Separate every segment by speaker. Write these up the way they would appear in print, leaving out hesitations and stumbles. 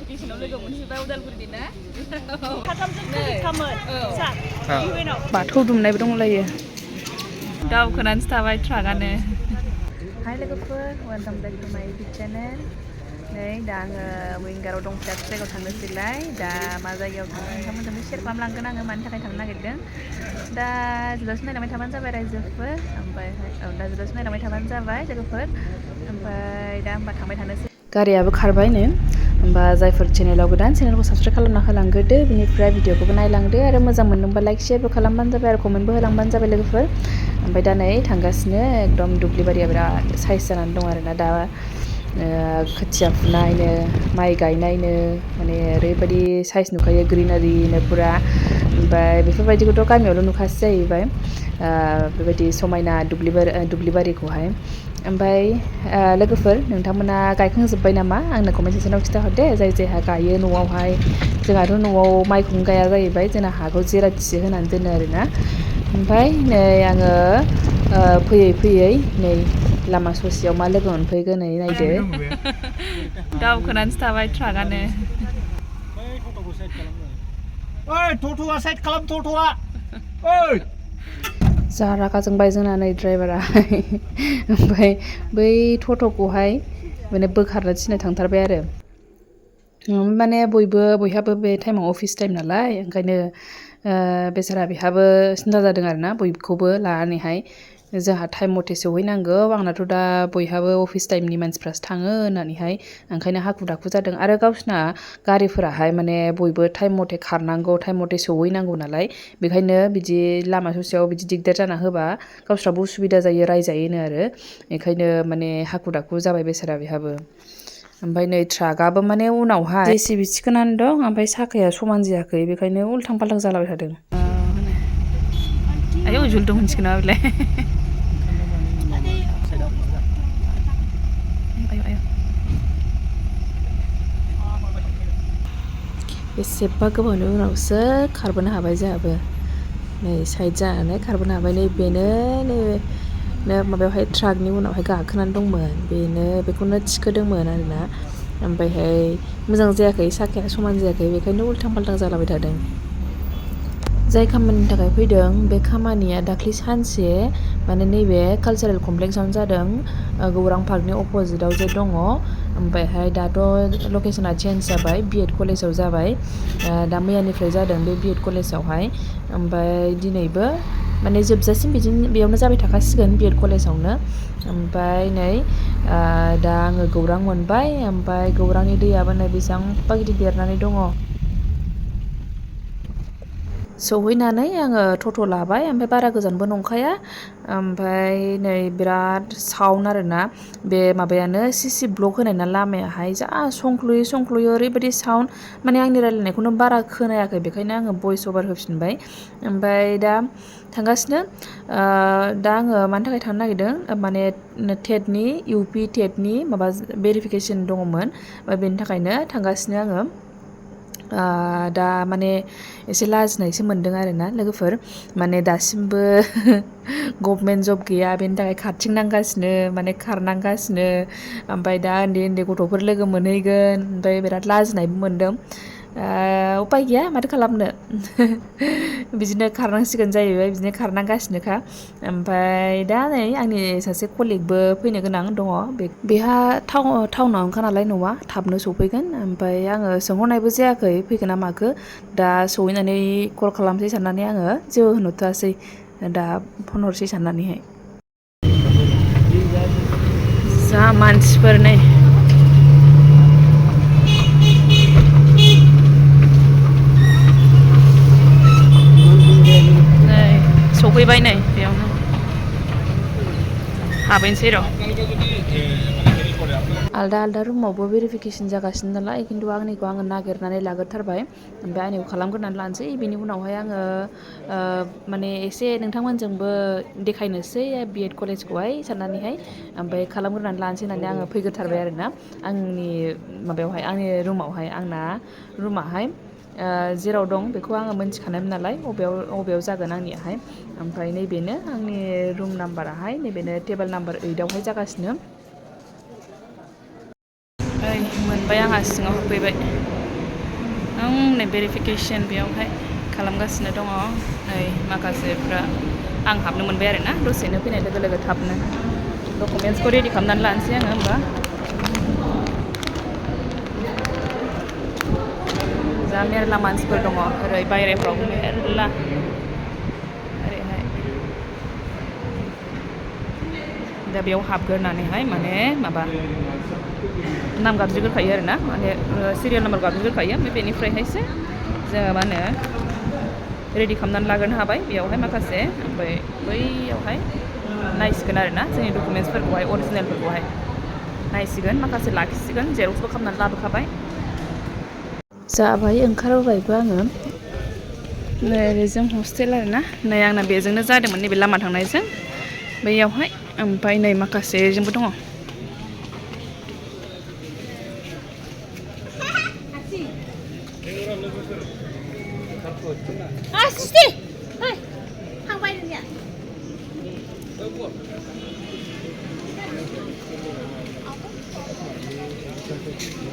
Speaker 1: भेरिफिकेसनाव लोगो मोनहैबाय उदालगुरि ना साथामजों फैखामोन बाथौ दुमनायबो दंलायो दावखोनानैसो थाबाय ट्राकआनो हाय लोगोफोर वेलकाम बेक टु माय इउटुब चेनेल नै दा आङो विंगाराव दं दाबसे जायगायाव थांनोसैलाय दा मा जायगायाव थांनो नोंथांमोनजोंबो शेयार खालामलांगोन आङो मानि थाखाय थांनो नागिरदों दा जुलासो नायलांबाय थाबानो जाबाय रायजोफोर ओमफ्रायहाय दा जुलासो नायलांबाय थाबानो जाबाय लोगोफोर ओमफ्राय दा होमबा थांबाय थानोसै गारियाबो खारबाय नो होमबा जायफोर चेनेलाव गोदान चेनेलखौ साबसक्राइब खालामना होलांग्रोदो बिनिफ्राय भिडिअखौबो नायलांदो आरो मोजां मोनदोंबा लाइक शेयारबो खालामबानो जाबाय आरो कमेन्टबो होलांबानो जाबाय लोगोफोर ओमफ्राय दा नै थांगासिनो एकदम दुब्लिबारिया बिराद साइज जानानै दं आरोना दा खोथिया फुनायनो माइ गायनायनो माने ओरैबायदि साइज नुखायो ग्रिनारिनो पुरा ओमफ्राय बेफोरबायदिखौथ' गामियावल' नुखासै जाहैबाय बेबायदि समायना दुब्लिबारिखौहाय ओमफ्राय लोगोफोर नोंथांमोना गायखांजोब्बाय नामा आंनो कमेन्ट सेक्सनाव खिन्थाहरदे जाय जायहा गायो न'आवहाय जोंहाथ' न'आव माइखौनो गाया जाहैबाय जोंना हाखौ जेराथिसो होनानै दोनो आरोना ओमफ्राय नै आङो फैयै फैयै नै लामा ससेयाव मा लोगो मोनफैगोन नै नायदो दावखोनानैसो थाबाय ट्राकआनो टट'आ साइड खालाम टट'आ जा रागा जोंबाय जोंना नै ड्राइभारा ओमफ्राय बै टट'खौहाय माने बोखारनो थिननो थांथारबाय आरो माने बयहाबो बे टाइमाव अफिस टाइम नालाय ओंखायनो बेचारा बेहाबो सिन्था जादों आरोना बयखौबो लानानैहाय जोंहा टाइम मथे सहैनांगौ आंनाथ' दा बयहाबो अफिस टाइमनि मानसिफ्रासो थाङो होननानैहाय ओंखायनो हाखु दाखु जादों आरो गावसिना गारिफोराहाय माने बयबो टाइम मथे खारनांगौ टाइम मथे सहैनांगौ नालाय बेखायनो बिदि लामा ससेयाव बिदि दिगदार जाना होबा गावस्राबो उसुबिदा जायो रायजायोनो आरो बेखायनो माने हाखु दाखु जाबाय बेसारा बेहाबो ओमफ्राय नै ट्राकआबो माने उनावहाय जेसिबि थिखोनानै दं ओमफ्राय साखाया समान जायाखै बेखायनो उल्थां फाल्थां जालाबाय थादों आयौ जुलदुं होनसिगोन नामा बेलाय बेसेबा गोबावनि उनावसो खारबोनो हाबाय जोंहाबो नै साइड जानानै खारबोनो हाबाय नै बेनो माबायावहाय ट्राकनि उनावहाय गाखोनानै दंमोन बेखौनो थिखोदोंमोन आरोना ओमफ्रायहाय मोजां जायाखै साखाया समान जायाखै बेखायनो उल्थां फाल्थां जालाबाय थादों जाय खामानिनि थाखाय फैदों बे खामानिया दाख्लै सानसे माने नैबे कालचारेल कमप्लेक्सआवनो जादों गौरां पार्कनि अपोजिटआव जे दङ ओमफ्रायहाय दाथ' लकेसना चेन्ज जाबाय बिएड कलेजाव जाबाय दा मैयानिफ्राय जादों बे बिएड कलेजावहाय ओमफ्राय दिनैबो माने जोबजासिम बेयावनो जाबाय थाखासिगोन बिएड कलेजावनो ओमफ्राय नै दा आङो गौरां मोनबाय ओमफ्राय गौरांनि दैयाबो नै बेसेबांबा गिदिर देरनानै दङ सहैनानै आङो टट' लाबाय ओमफ्राय बारा गोजानबो नंखाया ओमफ्राय नै बिराद साउन्ड आरोना बे माबायानो सिसि ब्लक होनाय ना लामायाहाय जा संख्ल'यो ओरैबायदि साउन्ड माने आंनि रायलायनायखौनो बारा खोनायाखै बेखायनो आङो भइस अभार होफिनबाय ओमफ्राय दा थांगासिनो दा आङो मानि थाखाय थांनो नागिरदों माने टेटनि इउपि टेटनि माबा भेरिफिकेसन दङमोन बेनि थाखायनो थांगासिनो आङो दा माने एसे लाजिनायसो मोनदों आरोना लोगोफोर माने दासिमबो गभमेन्ट जब गैया बेनि थाखाय खारथिंनांगासिनो माने खारनांगासिनो ओमफ्राय दा उन्दै गथ'फोर लोगो मोनहैगोन ओमफ्राय बिराद लाजिनायबो मोनदों उपाय गैया माथो खालामनो बिदिनो खारनांसिगोन जाहैबाय बिदिनो खारनांगासिनोखा ओमफ्राय दा नै आंनि सासे कलिगबो फैनो गोनां दङ बेहा टाउनावनोखा नालाय न'आ थाबनो सफैगोन ओमफ्राय आङो सोंहरनायबो जायाखै फैगोन ना माखो दा सहैनानै कल खालामसै साननानै आङो जेबो होनहरथासै दा फन हरसै साननानैहाय जा मानसिफोर नै सफैबाय नै बेयावनो हाबैनोसै र' आलदा रुमावबो भेरिफिकेसन जागासिनो नालाय खिन्थु आंनिखौ आङो नागिरनानै लाग्रोथारबाय ओमफ्राय आंनिखौ खालामग्रोनानै लानोसै बिनि उनावहाय आङो माने एसे नोंथांमोनजोंबो देखायनोसै बिएड कलेजखौहाय साननानैहाय ओमफ्राय खालामग्रोनानै लानोसै होननानै आङो फैग्रोथारबाय आरोना आंनि माबायावहाय आंनि रुमावहाय आंना रुमाहाय जेराव दं बेखौ आङो मोनथिखानायमोन नालाय बबेयाव जागोन आंनियाहाय ओमफ्राय नैबेनो आंनि रुम नाम्बाराहाय नैबेनो टेबोल नाम्बार 8आवहाय जागासिनो मोनबाय आंहा सिङाव हाबफैबाय आं नै भेरिफिकेसन बेयावहाय खालामगासिनो दङ नै माखासेफ्रा आं हाबनो मोनबाय आरोना दसेनो फैनाय लोगो लोगो थाबनो डकुमेन्टसखौ रेडि खालामनानै लानोसै आङो होमबा जा मेरला मानसिफोर दङ ओरै बायराफ्राव मेरला ओरैहाय दा बेयाव हाबग्रोनानैहाय माने माबा नाम गाबज्रिग्रोखायो आरोना माने सिरियाल नाम्बार गाबज्रिग्रोखायो ओमफ्राय बेनिफ्रायहायसो जोङो मा होनो रेडि खालामनानै लाग्रोनो हाबाय बेयावहाय माखासे ओमफ्राय बैयावहाय नायसिगोन आरोना जोंनि डकुमेन्टसफोरखौहाय अरिजिनेलफोरखौहाय नायसिगोन माखासे लाखिसिगोन जेरक्सबो खालामनानै लाबोखाबाय जाबाय ओंखारबोबायबो आङो नै ओरैजों हस्टेल आरोना नै आंना बेजोंनो जादोंमोन नैबे लामा थांनायजों बैयावहाय ओमफ्राय नै माखासे जोंबो दङ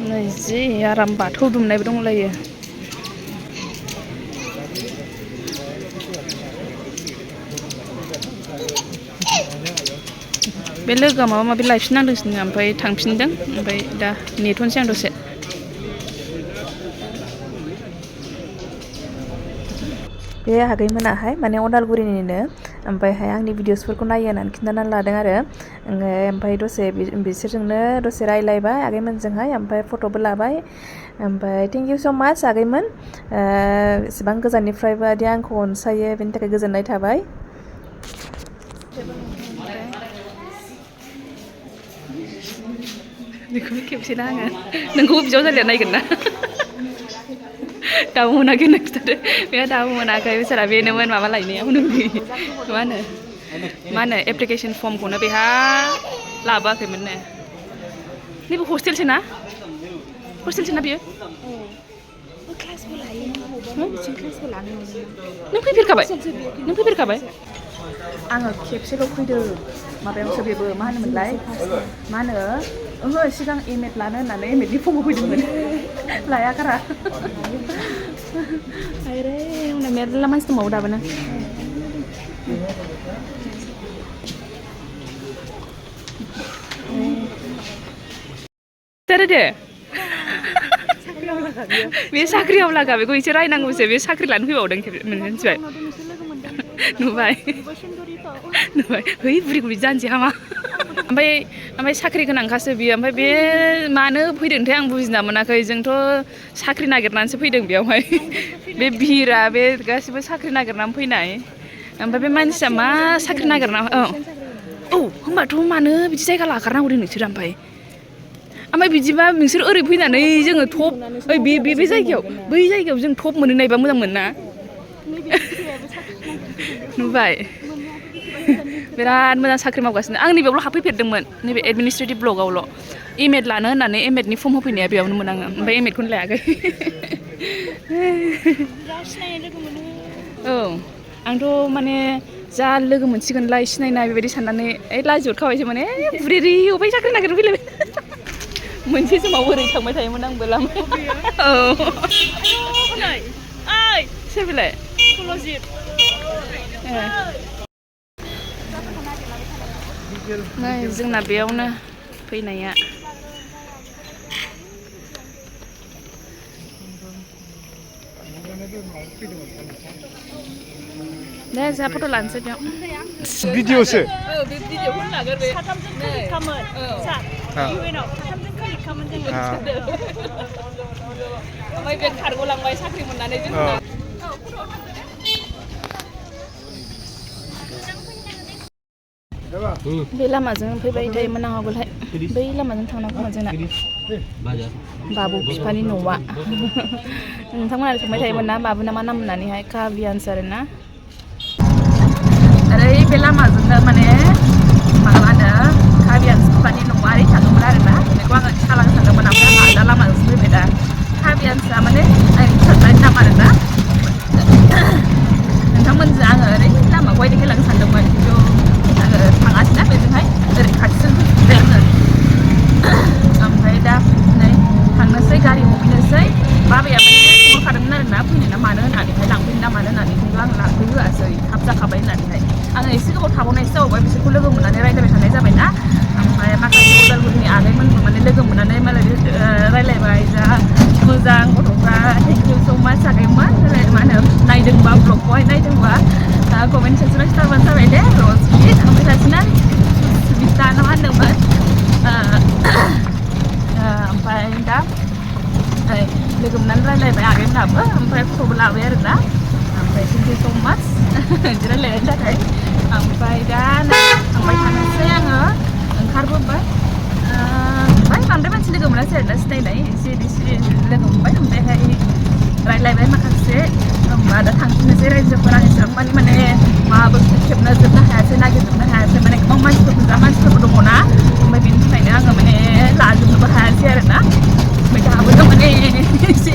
Speaker 1: नै जि आराम बाथौ दुमनायबो दंलायो बे लोगोआ माबा माबि लायफिननांदोंसोनो ओमफ्राय थांफिनदों ओमफ्राय दा नेथ'नोसै आं दसे बे आगैमोनाहाय माने अदालगुरिनिनो ओमफ्रायहाय आंनि भिडिअसफोरखौ नायो होननानै खिन्थानानै लादों आरो ओमफ्राय दसे बिसोरजोंनो दसे रायलायबाय आगैमोनजोंहाय ओमफ्राय फट'बो लाबाय ओमफ्राय थेंक इउ स' माच आगैमोन एसेबां गोजाननिफ्रायबो दि आंखौ अनसायो बेनि थाखाय गोजोननाय थाबाय बेखौनो खेबसेना आङो नोंखौबो बिजावजालिया नायगोन ना दाबो मोनाखै होनना खिन्थादो बे दाबो मोनाखै बेसारा बेनोमोन माबा लायनायाव मा होनो एप्लिकेसन फर्मखौनो बेहा लाबोआखैमोननो नैबे हस्टेलसो ना बियो नों फैफेरखाबाय आङो खेबसेल' फैदों माबायावसो बेबो मा होनोमोनलाय मा होनो ओहो सिगां एमएड लानो होननानै एमएडनि फर्मआव फैदोंमोन लायागारा आरे उनाव मेरला मानसि दंबावो दाबोनो दे बे साख्रियाव लागा बेखौ एसे रायनांगौसो बे साख्रि लानो फैबावदों मिथिबाय नुबाय है बुरिखौ बिदि जानोसै हामा ओमफ्राय साख्रि गोनांखासो बियो ओमफ्राय बे मानो फैदोंथाय आं बुजिना मोनाखै जोंथ' साख्रि नागिरनानैसो फैदों बेयावहाय बे भिरा बे गासिबो साख्रि नागिरनानै फैनाय ओमफ्राय बे मानसिया मा साख्रि नागिरना औ होनबाथ' मानो बिदि जायगा लागारनांगौ दे नोंसोर ओमफ्राय बिदिबा नोंसोर ओरै फैनानै जोङो टप बे जायगायाव बै जायगायाव जों टप मोनहैनायबा मोजां मोन ना नुबाय बिराद मोजां साख्रि मावगासिनो आं नैबेयावल' हाबफैफेरदोंमोन नैबे एडमिनिस्ट्रेटिभ ब्लकआवल' एमएड लानो होननानै एमएडनि फर्म होफैनाया बेयावनोमोन आङो ओमफ्राय एमएडखौनो लायाखै औ आंथ' माने जा लोगो मोनसिगोनलाय सिनायनाय बेबायदि साननानै लाजिहरखाबायसो माने बुरेरि अबे साख्रि नागिरनो फैलायबाय मोनसे समाव ओरै थांबाय थायोमोन आंबो लामा औ सोर बेलाय नै जोंना बेयावनो फैनाया दे जोंहा फट' लानोसै बेयाव
Speaker 2: भिडिअसो
Speaker 1: बे भिडिअखौनो लागोन बे साथामजों क्लिक खालामो इउएनआव साथामजों क्लिक खालामो जोङो ओमफ्राय बे खारग'लांबाय साख्रि मोननानै जोंना बे लामाजों फैबाय थायोमोन आं आगोलहाय बै लामाजों थांनांगौमोन जोंना बाबु बिफानि न'आ नोंथांमोना थांबाय थायोमोन ना बाबु ना मा नाम होननानैहाय काबियान्स आरोना ओरै बे लामाजोंनो माने माबा होनो काबियान्स बिफानि न'आ ओरै थाङोमोन आरोना बेखौ आङो खिथालांनो सानदोंमोन ओमफ्राय आंहा दा लामाजोंसो फैबाय दा काबियान्सआ माने आंनि फिसाज्लानि नाम आरोना नोंथांमोनजों आङो ओरै लामाखौहाय देखायलांनो सानदोंमोन खिन्थु आङो थाङासैना बेजोंहाय ओरै खाथिजों फैफिनबाय आङो ओमफ्राय दा नै थांनोसै गारि हमहैनोसै बाबाया माने खबर मानो होननानैहाय लांफैनो ना मानो होननानै खिन्थु आं लांफैहोआसै थाब जाखाबाय होननानैहाय आङो एसे गोबाव थाबावनायसो जाबावबाय बिसोरखौ लोगो मोननानै रायज्लायबाय थानाय जाबायना ओमफ्राय माखासे उदालगुरिनि आगैमोनखौ माने लोगो मोननानै मालाय रायज्लायबाय जा मोजां गथ'फ्रा थेंक इउ स' माच आगैमोन मा होनो नायदोंबा ब्लगखौहाय नायदोंबा कमेन्ट सेक्सनाव खिथाबानो जाबाय दे रजबित ओमफ्राय सासेना सुबिता ना मा होनदोंमोन ओमफ्राय दा लोगो मोननानै रायज्लायबाय आगैमोनाबो ओमफ्राय फट'बो लाबाय आरोना ओमफ्राय थेंक इउ स' माच बिदि रायज्लायनायनि थाखाय ओमफ्राय दा थांबाय थानोसै आङो ओंखारबोबाय बांद्राय मानसि लोगो मोनासै आरोना सिनायनाय एसे एनै लोगो मोनबाय ओमफ्रायहाय रायज्लायबाय माखासे होमबा दा थांफिननोसै रायजोफोर आं एसेबां माने माबो खेबनो जोबनो हायासै नागिरजोबनो हायासै माने गोबां मानसिफोरबो दङ ना ओमफ्राय बेनि थाखायनो आङो माने लाजोबनोबो हायासै आरोना ओमफ्राय दाबो माने एसे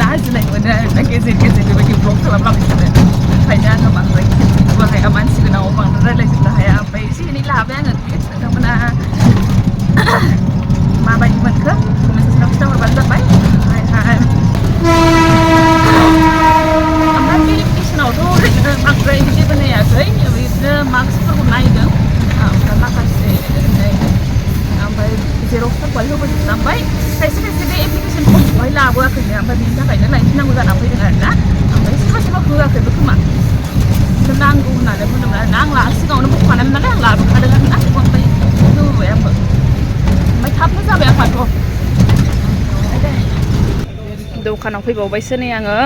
Speaker 1: लाजिनाय मोनो आरोना गेजेर गेजेर बेबायदि ब्लग खालामलांबाय थानो ओंखायनो आङो बांद्राय खेबजोबनोबो हाया मानसि गोनाङाव बांद्राय रायज्लायजोबनो हाया ओमफ्राय एसे एनै लाबाय आङो क्लिप्स नोंथांमोना माबायदि मोनखो कमेन्ट सेक्सनाव खिन्थाहरबानो जाबाय ओमफ्राय भेरिफिकेसनावथ' ओरैनो बांद्राय जेबो नायाखै बिदिनो मार्क्सफोरखौ नायदों ओमफ्राय माखासे ओमफ्राय जेरक्सफोरखौहाय होबोजोबनांबाय खायसे खायसे बे एप्लिकेसन फर्मखौहाय लाबोआखैनो ओमफ्राय बेनि थाखायनो लायफिननांगौ जानानै फैदों आरोना ओमफ्राय सोरबा सोरबा होआखैबो खोमा नांगौ होननानै बुंदोंमोन आरोना आं सिगाङावनो बुंखानायमोन नालाय आं लाबोखादों आरोना ओमफ्राय होबोबाय आंबो ओमफ्राय थाबनो जाबाय आंहाथ' दखानाव फैबावबायसो नै आङो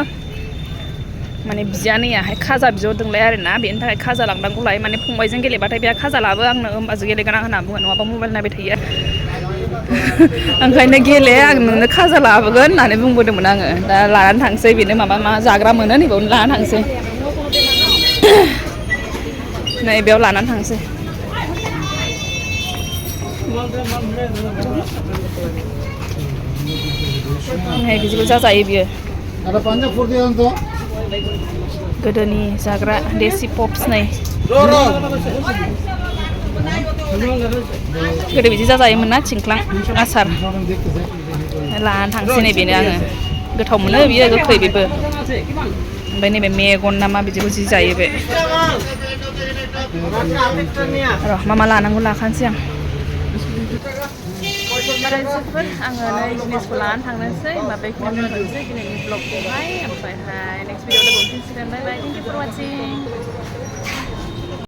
Speaker 1: माने बियानैयाहाय खाजा बिहरदोंलाय आरोना बेनि थाखाय खाजा लांनांगौलाय माने फंबायजों गेलेबाथाय बेहा खाजा लाबो आंनो होमबासो गेलेगोन आं होनना बुङो नङाबा मबाइल नायबाय थायो ओंखायनो गेले आं नोंनो खाजा लाबोगोन होननानै बुंबोदोंमोन आङो दा लानानै थांसै बेनो माबा मा जाग्रा मोनो नैबावनो लानानै थांसै नै बेयाव लानानै थांसै नै बिदिखौ जाजायो बियो गोदोनि जाग्रा देसि पप्स नै गोदो बिदि जाजायोमोन ना थिंख्लां आसार लानानै थांसै नै बेनो आङो गोथाव मोनो बियो गोखै बेबो ओमफ्राय नैबे मेगन ना मा बिदिखौ जि जायो बे र' मा लानांगौ लाखानोसै आं रायजोफोर आङो नै जिनिसखौ लानानै थांनोसै होमबा बेखिनियावनो दोनथ'नोसै दिनैनि ब्लगखौहाय ओमफ्रायहाय नेक्स्ट भिडिअ लोगो मोनफिनसिगोन बाय बाय थेंक इउ फर वाचिं